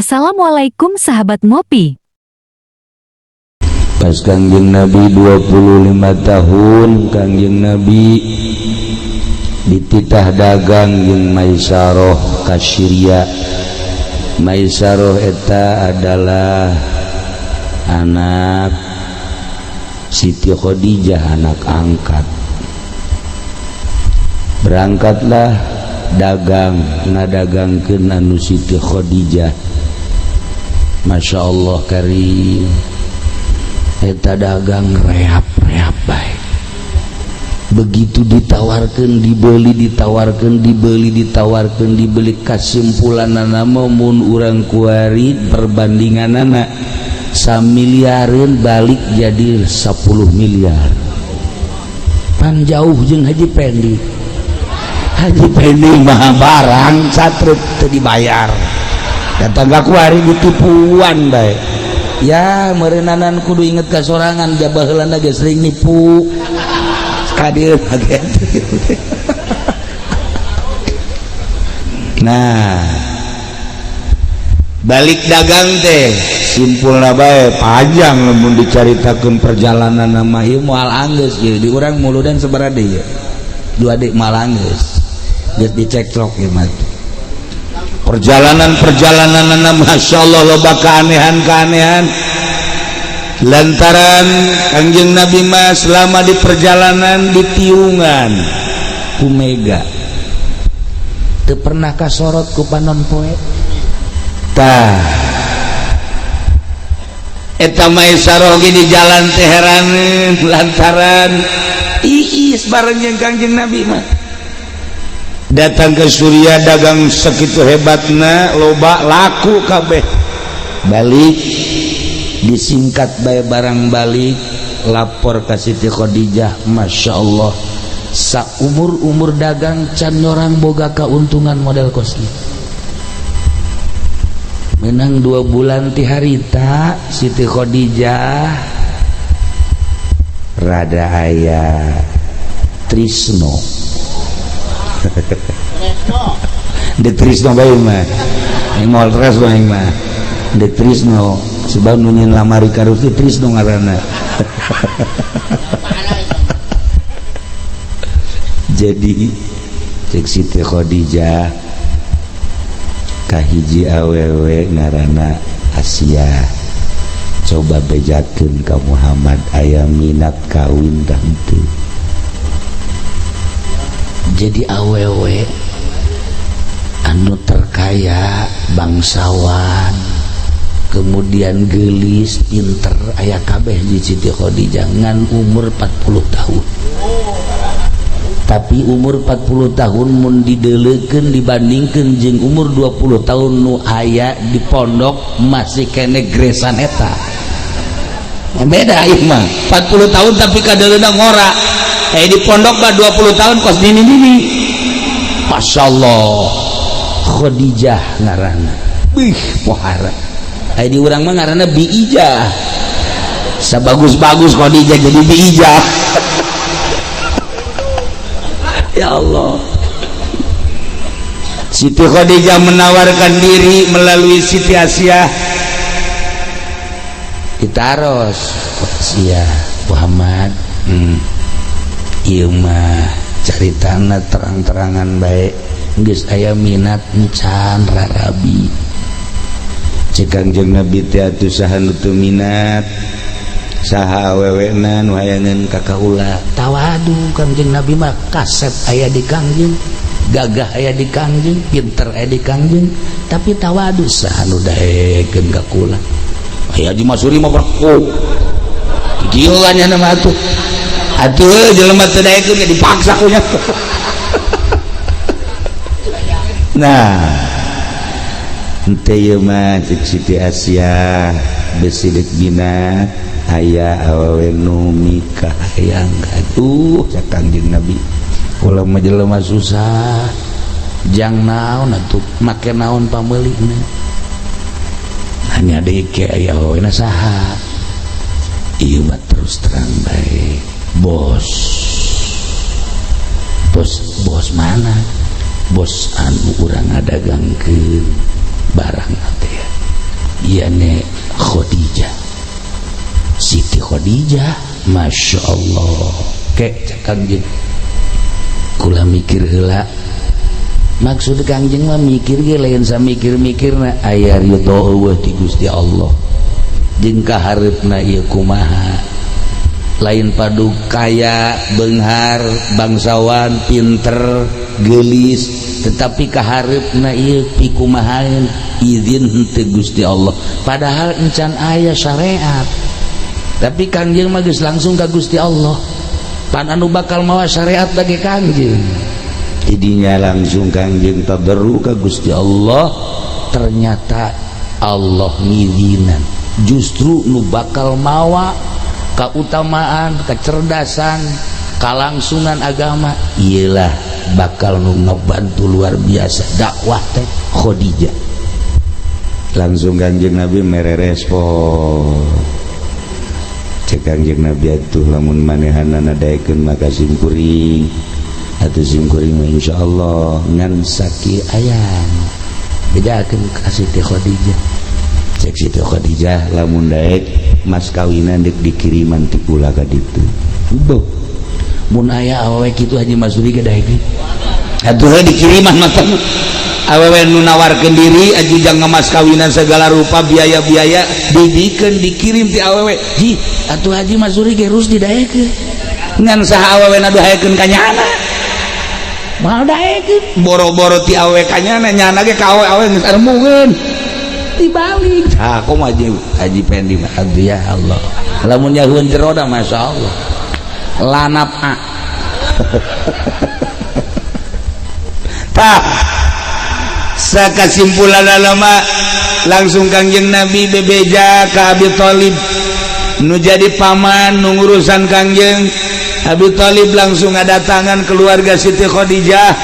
Assalamualaikum sahabat ngopi. Pas Kangjeng Nabi 25 tahun, Kangjeng Nabi dititah dagang jeung Maisaroh ka Syria. Maisaroh eta adalah anak Siti Khadijah, anak angkat. Berangkatlah dagang, ngadagangkeun anu Siti Khadijah. Masya Allah karim, eta dagang reap-reap bae. Begitu ditawarkan dibeli, ditawarkan dibeli, ditawarkan dibeli, kesimpulan nama mun urang kuari perbandingan anak samiliareun balik jadi 10 miliar. Pan jauh jeung Haji Pendi. Haji Pendi mah barang satruk teu dibayar, datang ka kuari ditipuan bae. Ya meureunnanan kudu inget ka sorangan, jabaheulana ge sering nipu kadir. Nah, balik dagang teh simpulna bae panjang lamun dicaritakeun perjalanan nama ieu moal anggeus ieu di urang muludan sabaraha deui dua deui moal anggeus geus dicekcok ieu mah. Perjalanan-perjalanan Masya Allah loba keanehan-keanehan lantaran Kangjeng Nabi mah selama di perjalanan di tiungan ku mega teu pernah kasorot ku panon poe. Tah eta Maisaroh ge di jalan teh heraneun lantaran iis bareng jeung Kangjeng Nabi mah. Datang ke Suriah dagang segitu hebatna, loba laku kabeh. Balik disingkat bae barang balik lapor ka Siti Khadijah, Masya Allah saumur-umur dagang can nyorang boga keuntungan model kos ieu. Menang 2 bulan ti harita Siti Khadijah rada aya trisno. De trisno bae mah moal tresno aing mah de trisno sebab nu nyeun lamari ka Rusti Trisno ngaranna. Jadi cek Siti Khadijah kahiji awewe ngaranna Asia, coba bejakeun ka Muhammad aya minat kawin tah henteu. Jadi awewe anu terkaya, bangsawan, kemudian gelis, pinter, aya kabeh di Siti Khadijah ngan umur 40 tahun. Tapi umur 40 tahun mun dideleukeun dibandingkeun jeung umur 20 tahun nu aya di pondok masih kene gresan eta. Beda ieu mah. 40 tahun tapi kadeuleuna ngora. Di pondok mah 20 tahun kos dini-dini. Masya Allah Khadijah ngaranna. Bih pohara. Di urang mah ngaranna Biijah. Sabagus-bagus Khadijah jadi Biijah. Ya Allah. Siti Khadijah menawarkan diri melalui Siti Aisyah. Ditaros Asia Muhammad, ieu mah caritana terang-terangan bae geus aya minat encan rarabi. Cek Kangjeng Nabi teh atuh saha nu teu minat, saha awewena nu hayangeun ka kaula. Tawadu Kangjeng Nabi mah, kasep aya di Kangjeng, gagah aya di Kangjeng, pinter aya di Kangjeng, tapi tawadu. Saha nu daekeun ka kula? Aya Haji Masuri mah berko kieu kan nya mah atuh. Atuh jelema teu daekeun ge dipaksa ku nya. Nah, henteu ieu mah cek Siti Asia besi deuk minat aya awewe nu mikah hayang. Aduh cek Kangjeng Nabi, kula mah jelema susah, jang naon atuh, make naon pameulina? Hanya deui ke aya awewena saha ieu mah terus terang bae bos. Bos, bos mana? Bos anu urang ngadagangkeun barang teh. Ieu Khadijah, Siti Khadijah. Masya Allah, kek cek Kangjeng, kula mikir heula. Maksud Kangjeng mah mikir ge lain sa mikir-mikirna, aya ridho euweuh ti Gusti Allah jeung kahareupna ieu kumaha. Lain padu kaya, benghar, bangsawan, pinter, gelis, tetapi kahareupna ieu pikumahaeun, izin henteu Gusti Allah. Padahal encan aya syariat, tapi Kangjeng mah geus langsung ka Gusti Allah. Pan anu bakal mawa syariat bagi Kangjeng. Jadinya langsung Kangjeng tadarru ka Gusti Allah. Ternyata Allah ngizinan. Justru nu bakal mawa keutamaan, kecerdasan, kalangsungan agama ialah bakal nu ngebantu luar biasa dakwah teh Khadijah. Langsung Kangjeng Nabi mere respon. Cek Kangjeng Nabi, atuh lamun manehanana daekeun maka simkuring atuh, simkuring mah insyaallah, ngan saki ayang bejakeun ka Siti Khadijah. Cek Siti Khadijah, lamun daek mas kawinan dek dikiriman ti kula ka ditu. Beuh, mun aya awewe kitu, Haji Masuri ge daekeun. Atuh dikiriman mah awewe nu nawarkeun diri aju jang mas kawinan, segala rupa biaya-biaya dibikeun, dikirim ti awewe. Ji, atuh Haji Masuri ge rus didaekeun. Ngan saha awewe nu daekeun ka nyana? Moal daekeun. Boro-boro ti awewe ka nyana, nyana ge ka awewe geus embungeun. Dibalik. Ah, komo Haji Haji Pendi mah. Aduh, ya Allah, lamun nyahueun jero da Masya Allah lanap a. Tah, kesimpulan lama, langsung Kangjeng Nabi bebeja ke Abi Thalib nu jadi paman nu ngurusan Kangjeng. Abi Thalib langsung ada tangan keluarga Siti Khadijah.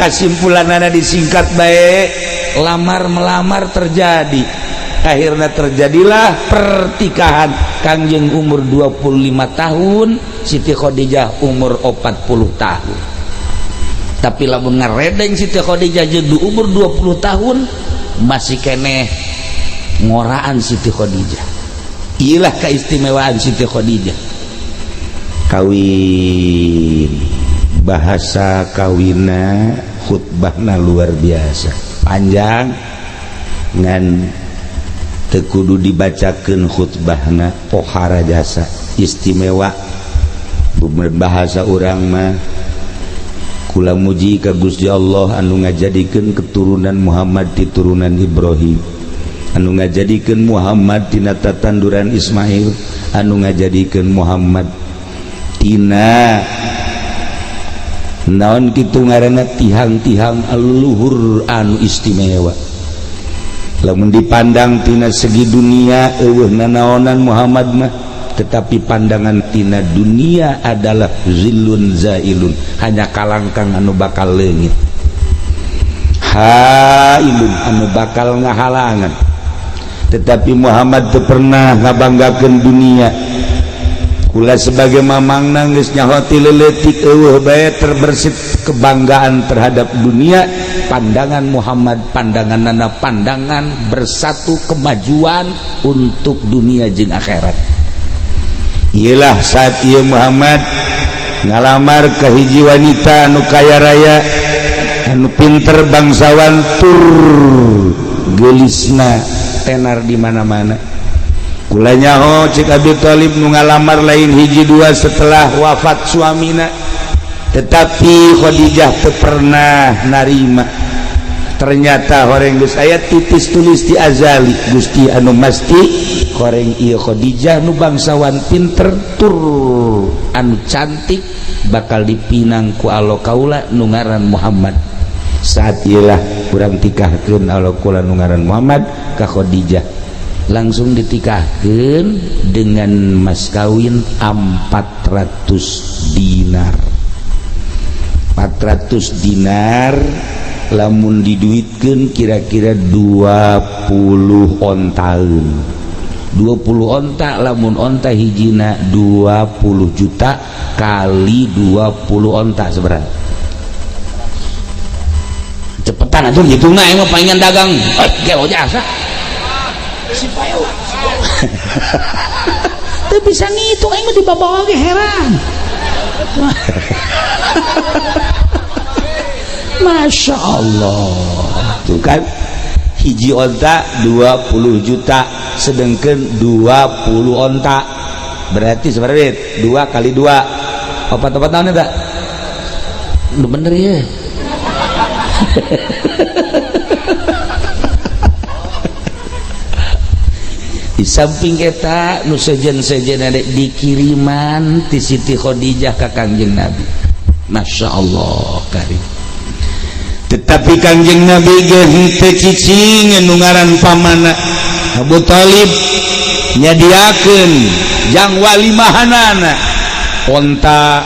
Kesimpulan ada disingkat baik, lamar melamar terjadi, akhirnya terjadilah pertikahan. Kangjeng umur 25 tahun, Siti Khadijah umur 40 tahun. Tapi lamun ngaredeng Siti Khadijah jeung di umur 20 tahun, masih keneh ngoraan Siti Khadijah. Ilah keistimewaan Siti Khadijah. Kawin, bahasa kawina khutbahna luar biasa panjang, ngan teu kudu dibacakeun khutbahna. Pohara jasa istimewa, bahasa urang mah, kula muji ka Gusti Allah anu ngajadikeun keturunan Muhammad di turunan Ibrahim, anu ngajadikeun Muhammad tina tatanduran Ismail, anu ngajadikeun Muhammad tina naon kitu ngaranna, tihang-tihang leluhur anu istimewa. Lamun dipandang tina segi dunia, euweuh nanaonan Muhammad mah, tetapi pandangan tina dunia adalah zillun zailun, hanya kalangkang anu bakal leungit, hailun, anu bakal ngahalangan. Tetapi Muhammad teu pernah ngabanggakeun dunia. Kula sebagai mamang geus nyaho ti leutik, euweuh bae terbersit kebanggaan terhadap dunia. Pandangan Muhammad, pandangan nana, pandangan bersatu kemajuan untuk dunia jeung akhirat. Iyalah, saat ieu Muhammad ngalamar ke hiji wanita anu kaya raya, anu pinter, bangsawan, tur gelisna tenar di mana-mana. Kula nyaho cek Abi Thalib, nu ngalamar lain hiji dua setelah wafat suamina, tetapi Khadijah teu pernah narima. Ternyata horeng geus aya titis tulis di azali Gusti anu masti horeng ieu Khadijah nu bangsawan, pinter, tur anu cantik, bakal dipinang ku Allah kaula nu ngaran Muhammad. Saat iyalah urang tikahkeun Allah kula nu ngaran Muhammad ka Khadijah. Langsung ditikahkeun dengan mas kawin 400 dinar. 400 dinar lamun diduitkan kira-kira 20 ontaun. 20 onta, lamun onta hijina 20 juta, kali 20 onta seberapa? Cepetan atuh ngitungna, emang pengen dagang. Eh, gelo jasa. Teu bisa ngitung, aing mah dibawa ge heran. Masya Allah, tuh kan hiji onta 20 juta, sedangkan 20 onta berarti seberapa? 2 kali 2 opat-opat tahun tak? Udah bener ya. Di samping eta nu sejen-sejen ada dikiriman ti Siti Khadijah ka Kangjeng Nabi. Masya Allah karim. Tetapi Kangjeng Nabi ge henteu cicing nu ngaran pamana Abu Thalib nyadiakeun jang walimahanana onta,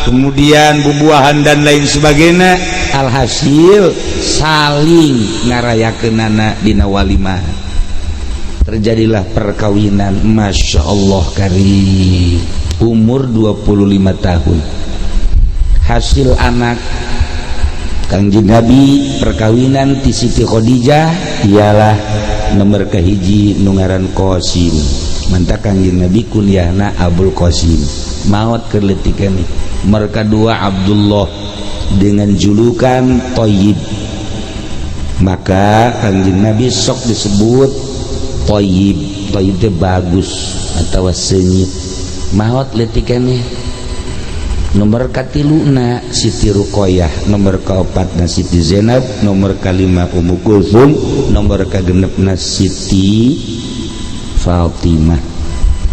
kemudian bubuahan dan lain sebagainya. Alhasil saling ngarayakeunana dina walimah, terjadilah perkawinan. Masya Allah karim, umur 25 tahun hasil anak Kangjeng Nabi perkawinan ti Siti Khadijah ialah nomor kahiji nu ngaran Qasim. Mantak Kangjeng Nabi kunyahna Abul Qasim. Maot keur leutik keneh. Mereka dua Abdullah dengan julukan Thayyib. Maka Kangjeng Nabi sok disebut Thayyib. Thayyib teh bagus atau senyit. Maot leutik keneh. Nomor katiluna Siti Ruqayyah, nomor kaopatna Siti Zainab, nomor kalima Ummu Kulsum, nomor kagenepna Siti Fatimah.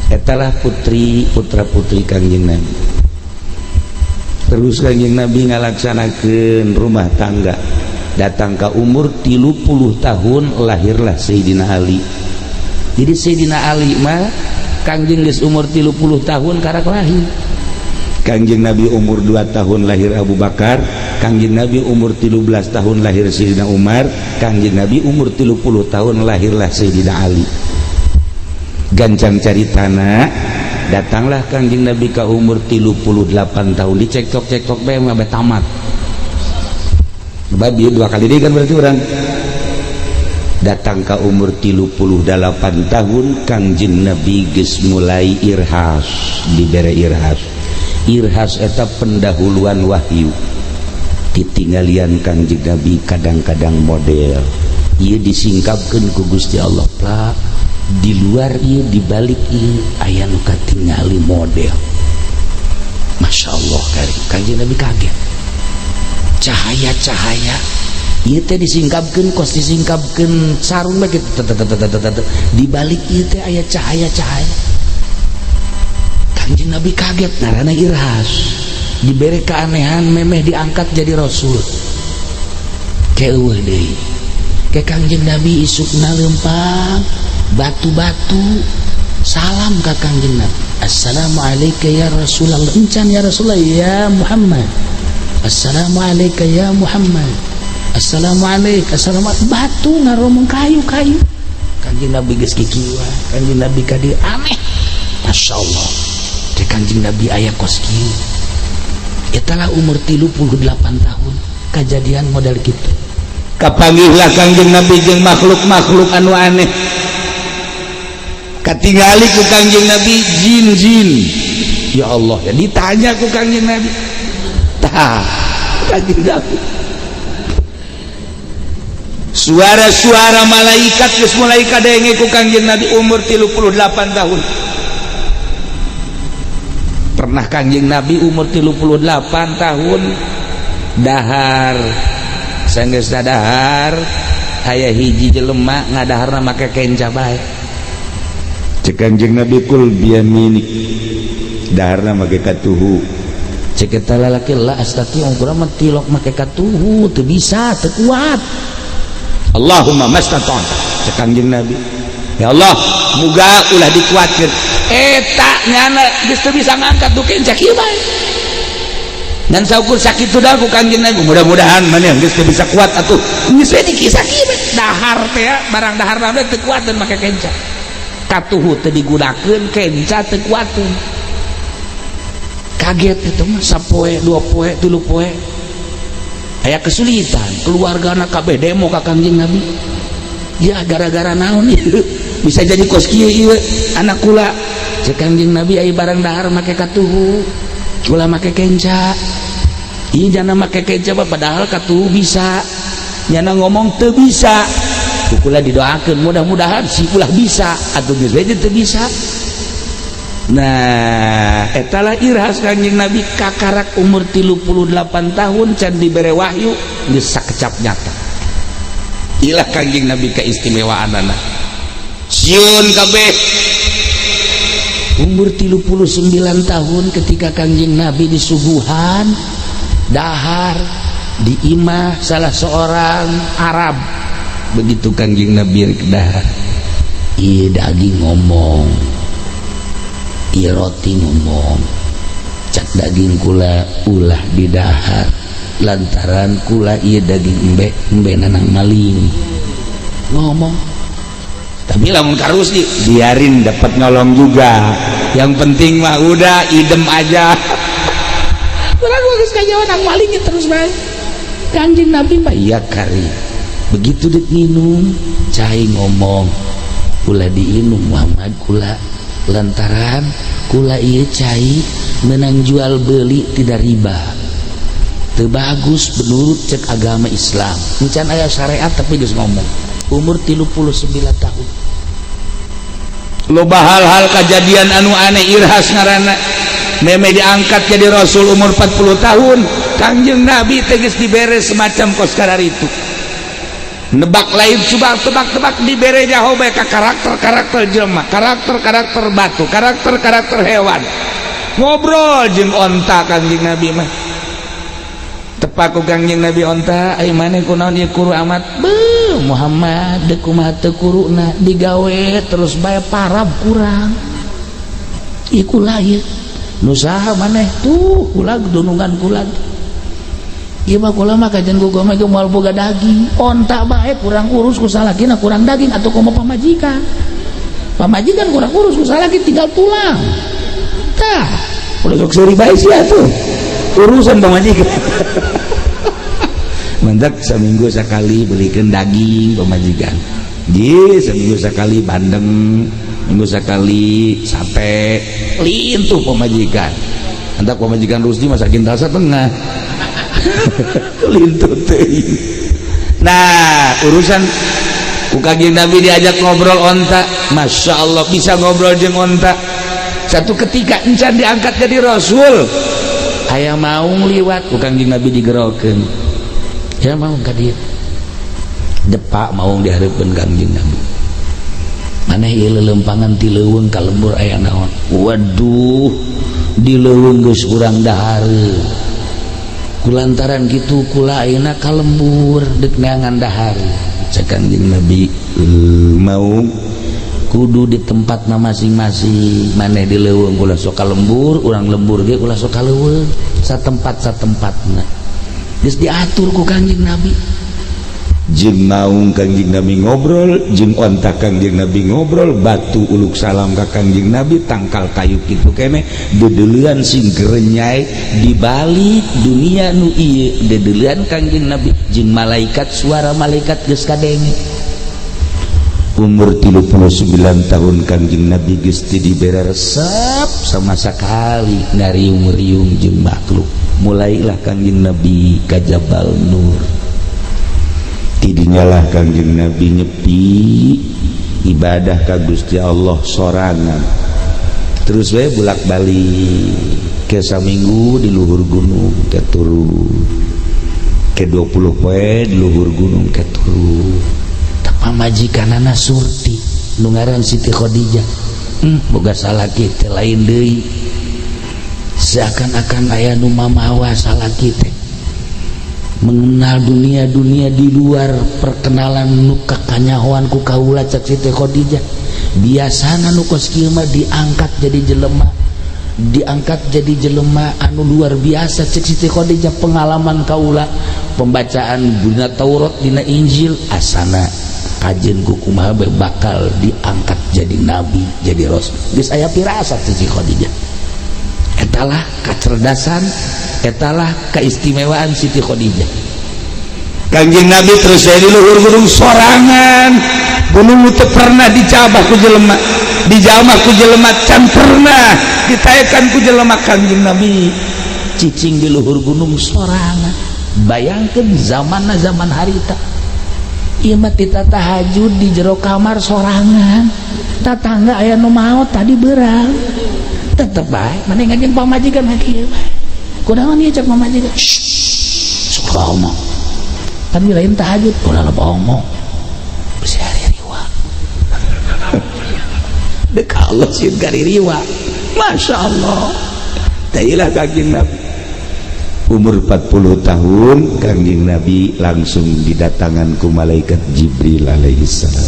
Etalah putri putra putri Kangjeng Nabi. Terus Kangjeng Nabi ngalaksanakeun rumah tangga. Datang ke umur 30 tahun lahirlah Sayyidina Ali. Jadi Sayyidina Ali mah Kangjeng geus umur 30 tahun karak lahir. Kangjeng Nabi umur 2 tahun lahir Abu Bakar, Kangjeng Nabi umur 13 tahun lahir Sayyidina Umar, Kangjeng Nabi umur 30 tahun lahirlah Sayyidina Ali. Gancang caritana, datanglah Kangjeng Nabi ka umur 38 tahun, dicekcok-cekcok bae mah tamat. Babi dua kali deui kan berarti urang. Datang ka umur 38 tahun Kangjeng Nabi geus mulai irhas, dibere irhas. Irhas eta pendahuluan wahyu. Titinggalian Kangjeng Nabi kadang-kadang model ieu disingkapkeun ku Gusti Allah plak di luar ieu dibalik ieu aya nu katingali model. Masya Allah karim, Kangjeng Nabi kaget. Cahaya-cahaya ieu teh disingkapkeun kos disingkapkeun sarung bae kitu, dibalik ieu teh aya cahaya-cahaya. Kangjeng Nabi kaget, ngaranna irhas, diberi keanehan memeh diangkat jadi rasul. Keueuh deui ke Kangjeng Nabi isukna leumpang batu-batu salam ka Kangjeng Nabi. Assalamualaikum ya Rasulullah. Encan ya Rasulullah ya Muhammad. Assalamualaikum ya Muhammad. Assalamualaikum. Assalamualaikum. Batu ngaromong kayu-kayu. Kangjeng Nabi geus kikiwa, Kangjeng Nabi ka dieu aneh. Masya Allah. Kanjeng Nabi aya kos kieu. Etalah umur 38 tahun kejadian model gitu. Kapanggihlah Kangjeng Nabi jeung makhluk-makhluk anu aneh. Katingali ku Kangjeng Nabi jin-jin. Ya Allah, ya ditanya ku Kangjeng Nabi. Tah, Kangjeng Nabi. Suara-suara malaikat geus mulai kadenge ku Kangjeng Nabi umur 38 tahun. Pernah Kangjeng Nabi umur 38 tahun dahar, sanggeus dahar aya hiji jelema ngadaharna make kenca bae. Cek Kangjeng Nabi kul biyaminik, daharna make katuhu. Cek eta lalaki la astati urang mah tilok make katuhu teu bisa, teu kuat. Allahumma mastata'ta. Cek Kangjeng Nabi, ya Allah muga ulah dikuatkeun. Eta nyana geus teu bisa ngangkat du kenca kieu bae. Dan saukur sakitu dah ku Kangjeng Nabi, mudah-mudahan maneh geus teu bisa kuat atuh. Geus we dikisah kieu bae. Dahar teh barang dahar teh teu kuateun make kenca. Katuhu teu digunakeun, kenca teu kuateun. Kaget itu mah sapoe, dua poe, tilu poe. Aya kesulitan, keluargana kabeh demo ka Kangjeng Nabi. Ya gara-gara naon ieu? Bisa jadi kos kieu ieu anak kula. Cek Kangjeng Nabi, "Aya barang dahar make katuhu, ulah make kenca." Ieu jana make kenca mah, padahal katuhu bisa. Nyana ngomong teu bisa. Ku kula didoakeun mudah-mudahan si ulah bisa atuh, geus we teu bisa. Nah, etalah irhas Kangjeng Nabi. Kakarak umur 38 tahun, can dibere wahyu geus sakecap nyata. Ilah Kangjeng Nabi keistimewaan anak sieun kabeh. Umur 39 tahun, ketika Kangjeng Nabi disuguhan dahar di imah salah seorang Arab, begitu Kangjeng Nabi rek dahar, ieu daging ngomong, ieu roti ngomong. Cak daging, "Kula ulah didahar lantaran kula ieu daging embe embe nanang maling." Ngomong, tapi lamun ka Rusdi biarin, dapat nolong juga. Yang penting mah udah idem aja. Urang geus kanyahoan nang maling terus bae. Kanjeng Nabi mah iya kari. Begitu dek minum, cai ngomong, "Ulah diinum, Muhammad, kula lantaran kula ieu cai menang jual beli tidak riba." Teu bagus menurut cek agama Islam. Encan aya syariat tapi geus ngomong. Umur 39 tahun. Loba hal-hal kejadian anu aneh. Irhas ngaranna. Meme diangkat jadi rasul umur 40 tahun, Kangjeng Nabi tegas dibere semacam kos itu nebak lain, coba tebak-tebak, dibere nyaho bae ka karakter-karakter jelema, karakter-karakter batu, karakter-karakter hewan. Ngobrol jeung onta Kangjeng Nabi mah. Tepak ku Kangjeng Nabi onta, "Ai maneh kunaon ieu kuru amat?" "Beuh, Muhammad, deuk kumaha teu kuruna, digawe terus bae parab kurang." "Ieu kula ieu." "Nu saha maneh?" "Tuh kula, dunungan kula. Ieu mah kula mah kajian ku mah moal boga daging." Onta bae kurang urus ku salakina kurang daging, atau komo pamajikan. Pamajikan kurang urus ku salaki tinggal tulang. Tah, udah sok seuri bae sia tuh urusan pamajikan. Mantap, seminggu sekali belikan daging pamajikan. Ji, seminggu sekali bandeng, minggu sekali sate, lintuh pamajikan. Mantap, pamajikan Rusdi masakin kintal setengah, lintuh teuing. Nah, urusan ku Kangjeng Nabi diajak ngobrol onta, masya Allah bisa ngobrol jeung onta. Satu ketika encan diangkat jadi rasul, aya maung liwat, ku Kangjeng Nabi digerokeun, "Ya maung, ka dieu." Depak maung dihareupeun Kangjeng Nabi. "Maneh ieu lelempangan ti leuweung ka lembur aya naon?" "Waduh, di leuweung geus urang dahareun, kulantaran kitu kula ayeuna ka lembur deuk neangan dahar." Cek Kangjeng Nabi, "E, maung, kudu di tempatna masing-masing. Maneh di leuweung ulah sok ka lembur, urang lembur ge ulah sok ka leuweung, satempat satempatna." Geus diatur ku Kangjeng Nabi. Jeung maung Kangjeng Nabi ngobrol, jeung onta Kangjeng Nabi ngobrol, batu uluk salam ka Kangjeng Nabi, tangkal kayu kitu keneh dedeulean sing gerenyai di balik dunia nu ieu, dedeulean Kangjeng Nabi jeung malaikat, suara malaikat geus kadenge. Umur 39 tahun Kangjeng Nabi geus teu dibere resep sama sekali ngariung-riung jeung makhluk. Mulailah Kangjeng Nabi ka Jabal Nur. Tidinyalah Kangjeng Nabi nyepi, ibadah ka Gusti Allah sorangan terus we, bulak-balik ke saminggu di luhur gunung ke turun, ke 20 poe di luhur gunung ke turun. Tak pamajikanana Surti nu ngaran Siti Khadijah, boga salaki teh lain deui, seakan-akan aya nu mamawa salaki teh mengenal dunia-dunia di luar perkenalan nu kakanyahoan ku kaula. Cak Siti Khadijah, "Biasana nu kos kieu mah diangkat jadi jelema, diangkat jadi jelema anu luar biasa." Cek Siti Khadijah, "Pengalaman kaula, pembacaan dina Taurat, dina Injil, asana kajen ku kumaha bakal diangkat jadi nabi, jadi rasul." Geus aya pirasat Siti Khadijah. Etalah kecerdasan, etalah keistimewaan Siti Khadijah. Kangjeng Nabi terus saya di luhur gunung sorangan. Gunung itu pernah dicabah ku jelema, dijamah ku jelema, can pernah ditaekan ku jelema. Kangjeng Nabi cicing di luhur gunung sorangan. Bayangkan zamanna, zaman harita ieu mah, tita tahajud di jero kamar sorangan, tatangga aya nu maot tadi berang, tetep bae maneh ngajeng pamajikan mah kieu bae. Kunaon ieu, cek pamajikan? Sok ngomong kan lain tahajud, ulah loba omong, bisi riwa. Dek Allah sieun riwa. Masya Allah. Tailah Kangjeng Nabi umur 40 tahun, Kangjeng Nabi langsung didatangan ku malaikat Jibril alaihi salam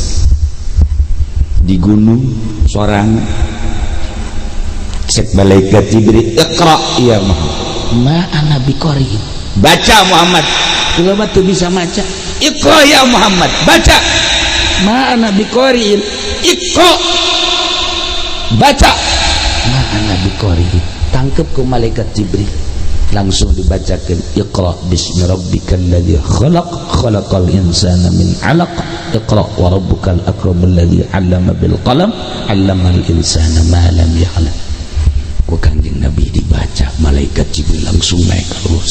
di gunung sorang. Cek malaikat Jibril, "Iqra ya Muhammad." "Ma ana biqari." "Baca, Muhammad." "Kula mah teu bisa maca." "Iqra ya Muhammad, baca." "Ma ana biqari." "Iqra, baca." "Ma ana biqari." Tangkep ku malaikat Jibril, langsung dibacakan, "Iqra bismi rabbikal ladzi khalaq, khalaqal insana min 'alaq, iqra wa rabbukal akramul ladzi 'allama bil qalam, 'allamal insana ma lam ya'lam." Ku Kanjeng Nabi dibaca, malaikat Jibril langsung naik ke luhur.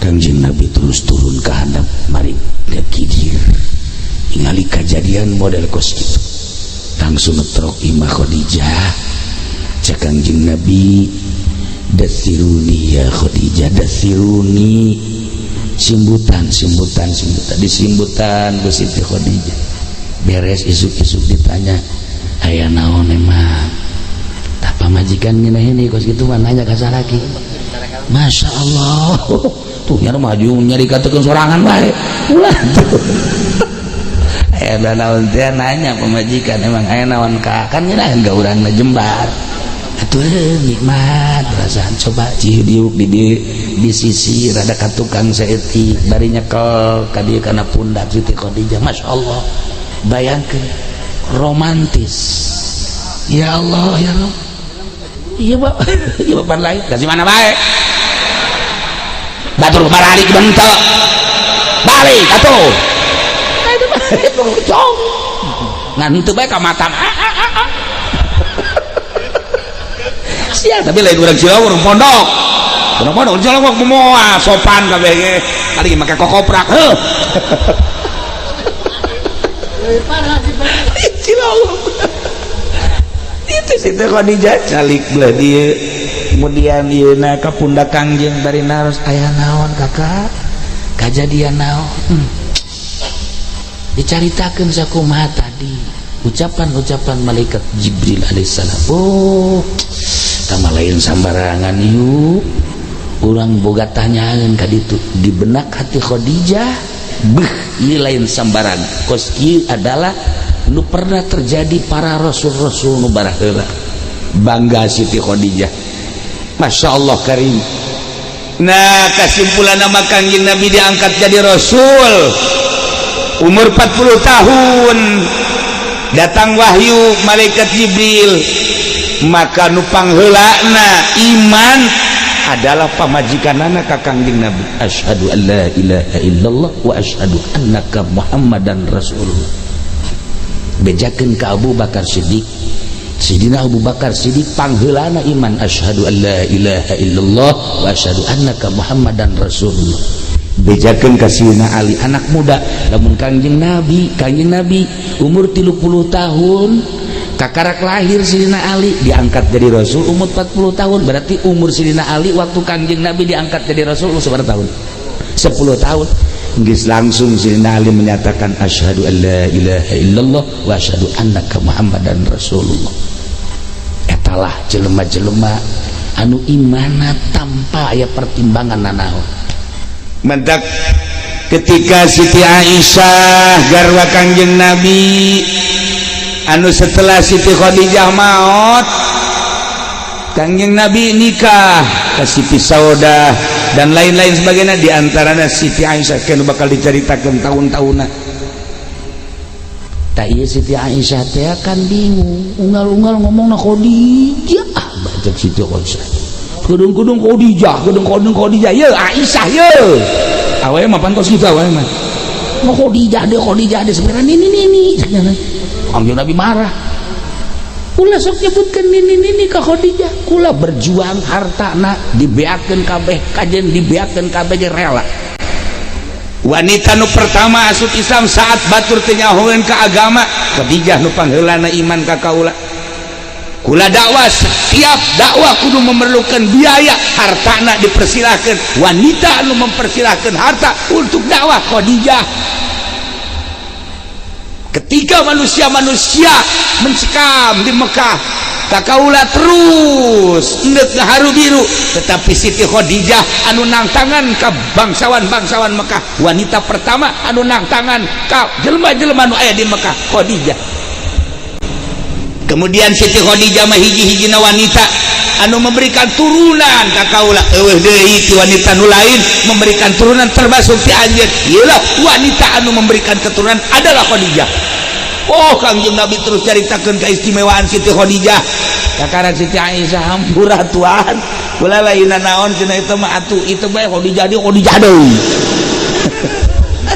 Kanjeng Nabi terus turun ke handap, mari ke kidir, ningali kejadian model kos gitu, langsung ngetrok imah Khadijah. Cek Kanjeng Nabi, "Datsiruni ya Khadijah, datsiruni." Simbutan, simbutan, simbutan, disimbutan ku Siti Khadijah. Beres, isuk-isuk ditanya, "Aya naon emang?" Tak pamajikan ngene ini kos kitu mah nanya ka salaki. Masya Allah, tuh nyari maju nyari katakan sorangan bae ulah tuh. Aya naon teh nanya pamajikan, emang aya naon ka kan ngeunaheun ka urang jembar atuh, nikmat perasaan. Coba cidiuk di sisi rada ka tukang saeutik, bari nyekel ka dieu kana pundak Siti Khadijah. Masya Allah, bayangkeun romantis. Ya Allah, ya Allah. Iya, Pak, iya, Bapak lain kasih mana bae, batur balik bentuk balik atuh itu cong ngan teu bae ka mata. Ah, ah, ah, ah. Sia, tapi lain urang Cilawur, urang pondok, urang pondok Cilawur moal sopan kabeh ge, paling make kokoprak heuh. Cilawur itu Siti Khadijah calik belah dieu, kemudian ieu na ka pundak Kangjeng, bari naros, "Aya naon, Kakak? Kajadian naon?" Dicaritakeun sakumaha tadi ucapan-ucapan malaikat Jibril alaihissalam. Oh, tama lain sambarangan yuk, urang boga tanyaan ka ditu. Di benak hati Khadijah, beuh, ieu lain sambarangan, kos kieu adalah nu pernah terjadi para rasul-rasul nu baraheula. Bangga Siti Khadijah, Masya Allah karim. Nah, kesimpulan nama Kangjeng Nabi diangkat jadi rasul umur 40 tahun, datang wahyu malaikat Jibril, maka nu pangheulana iman adalah pamajikanana ka Kangjeng Nabi, "Asyhadu an la ilaha illallah wa asyhadu annaka Muhammadan Rasulullah." Bejakeun ka Abu Bakar Siddiq. Sidina Abu Bakar Siddiq pangheulana iman, "Asyhadu an la ilaha illallah wa asyhadu annaka Muhammadan Rasulullah." Bejakeun ka Sidina Ali, anak muda. Lamun Kangjeng Nabi umur 30 tahun kakarak lahir Sidina Ali, diangkat jadi rasul umur 40 tahun, berarti umur Sidina Ali waktu Kangjeng Nabi diangkat jadi rasul umur tahun? 10 tahun. Geus langsung Sidina Ali menyatakan, "Asyhadu an la ilaha illallah wa asyhadu annaka Muhammadan Rasulullah." Etalah jelema-jelema anu imana tanpa aya pertimbangan nanaon. Mentak ketika Siti Aisyah garwa Kangjeng Nabi, anu setelah Siti Khadijah maut, Kangjeng Nabi nikah ke Siti Saudah dan lain-lain sebagainya, diantaranya Siti Aisyah kan bakal diceritakan tahun-tahunan. Tak iya, Siti Aisyah teh kan bingung, unggal-unggal ngomong na Khadijah. Baca Siti Aisyah, kudung-kudung Khadijah, kudung-kudung Khadijah, ya Aisyah, ya awe mah pantos gitu, awe mah. Mau Khadijah deh, Khadijah deh sebenarnya ini ini ini. Kangjeng Nabi marah. Kula sok nyebutkeun nini nini ka Khadijah. Kula berjuang, hartana dibeakeun kabeh, kajen dibeakeun kabeh ge rela. Wanita nu pertama asup Islam saat batur teu nyahoeun ka agama, Khadijah nu pangheulana iman ka kaula. Kula dakwah, setiap dakwah kudu memerlukan biaya, hartana dipersilahkan. Wanita anu mempersilahkan harta untuk dakwah, Khadijah. Ketika manusia-manusia mencekam di Mekah ka kaula, terus endek haru biru, tetapi Siti Khadijah anu nangtangan ke bangsawan-bangsawan Mekah. Wanita pertama anu nangtangan ka jelema-jelema nu aya di Mekah, Khadijah. Kemudian Siti Khadijah mah hiji-hijina wanita anu memberikan turunan ka kaula. Euweuh deui ti wanita nu lain memberikan turunan, termasuk ti anjeun. Iyalah, wanita anu memberikan keturunan adalah Khadijah. Oh, Kangjeng Nabi terus caritakeun keistimewaan Siti Khadijah. Kakarak Siti Aisyah, hampura tuan, kula lain naon cenah, itu mah atuh itu bae Khadijah deui, Khadijah deui.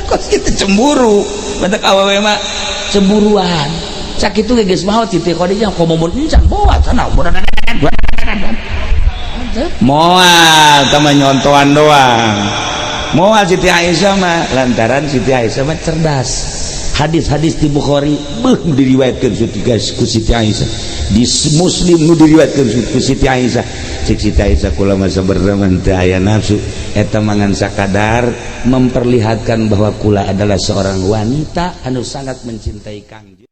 Kos kitu cemburu, bentak awewe mah Cemburuan. Sakitu ge geus maot Siti Khadijah, komo mun encan boa sana. Moal tama, nyontoan doang moal. Siti Aisyah mah, lantaran Siti Aisyah mah cerdas. Hadis-hadis di Bukhari beuh nu diriwayatkeun ku Siti Aisyah, di Muslim nu diriwayatkeun ku Siti Aisyah. Cik Siti Aisyah, kula mah sabenerna teu aya nafsu eta, mangan sakadar memperlihatkan bahwa kula adalah seorang wanita anu sangat mencintai Kangjeng.